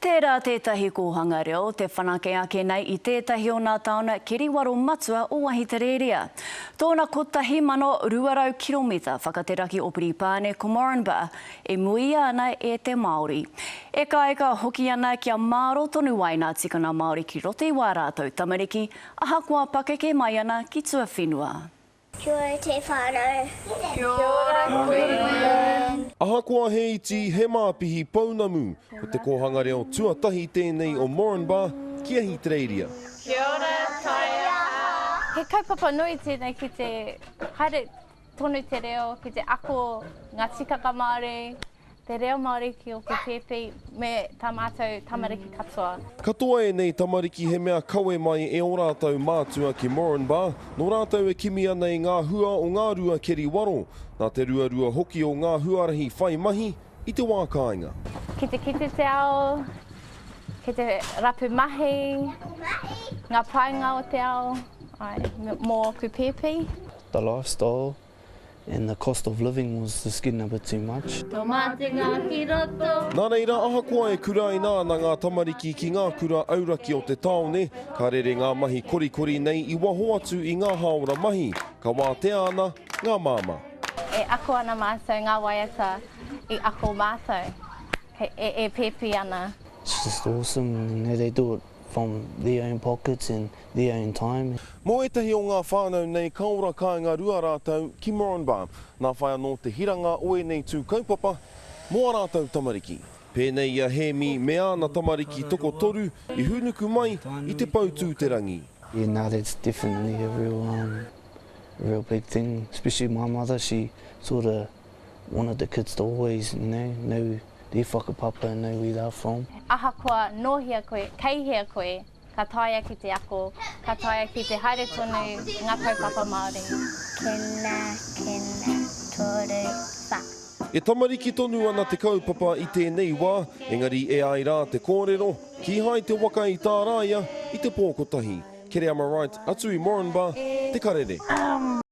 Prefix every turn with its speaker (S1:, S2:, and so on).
S1: Tērā tētahi kōhanga reo te whanake ake nei i tētahi o nā tāona keriwaro matua o Ahitereiria. Tōna 1,200 kiromita whakateraki o Piripāne ko Moranbah e muia ana e te Māori. E kāika hoki ana kia māro tonu ai nā tikanga Māori ki roto i wā rātou tamariki ahakoa pakeke mai ana ki tuawhenua.
S2: Kia ora te whanau. Kia ora
S3: Queen. Ahakoa he iti, he māpihi pounamu, ko te kōhanga reo tuatahi tēnei o Moranbah ki Ahitereiria.
S4: Kia ora taiaha.
S5: He kaupapa nui tēnei ki te haere tonu te reo, ki te ako ngā tikanga Māori. Te reo Māori ki ōku pēpi me tā mātou tamariki katoa.
S3: Katoa ēnei tamariki he mea kawe mai e ō rātou mātua ki Moranbah, nō rātou e kimi ana i ngā hua o ngā rua keri waro, nā te ruarua hoki o ngā huarahi whai mahi i te wā kāinga.
S5: Ki te kite te ao, ki te rapu mahi, ngā painga o te ao, āe, mō ōku pēpi.
S6: The lifestyle and the cost of living was just getting a bit too much.
S4: Tō mātenga ki roto.
S3: Nā reira, ahakoa e kuraina ana ngā tamariki ki ngā kura auraki o te tāone, ka rere ngā mahi korikori nei i waho atu i ngā hāora mahi, ka wātea ana ngā māmā.
S5: E ako ana mātou ngā waiata i ako mātou, e pēpi ana.
S6: It's just awesome, you know, they do it from their own pockets and their own time.
S3: Mō ētahi o ngā whānau nei ka ora kāinga rua rātou ki Moranbah. Nā whai anō te hiranga o ēnei tū kaupapa mō ā rātou tamariki. Pēnei i a Hēmi me āna tamariki tokotoru i hūnuku mai i Te Poutū-te-rangi.
S6: Yeah nah that's definitely a real um a real big thing especially my mother she sorta wanted the kids to always you know know their whakapapa and know where they're from.
S5: Ahakoa nō hea koe, kei hea koe, Ka taea ki te ako, ka taea ki te haere tonu ngā kaupapa Māori.
S2: Kena, kena, toru, wha.
S3: E tamariki tonu ana te kaupapa i tēnei wā, engari e ai rā te kōrero, kīhai te waka i tāraia i te pō kotahi. Kereama Wright, atu i Moranbah, Te Karere.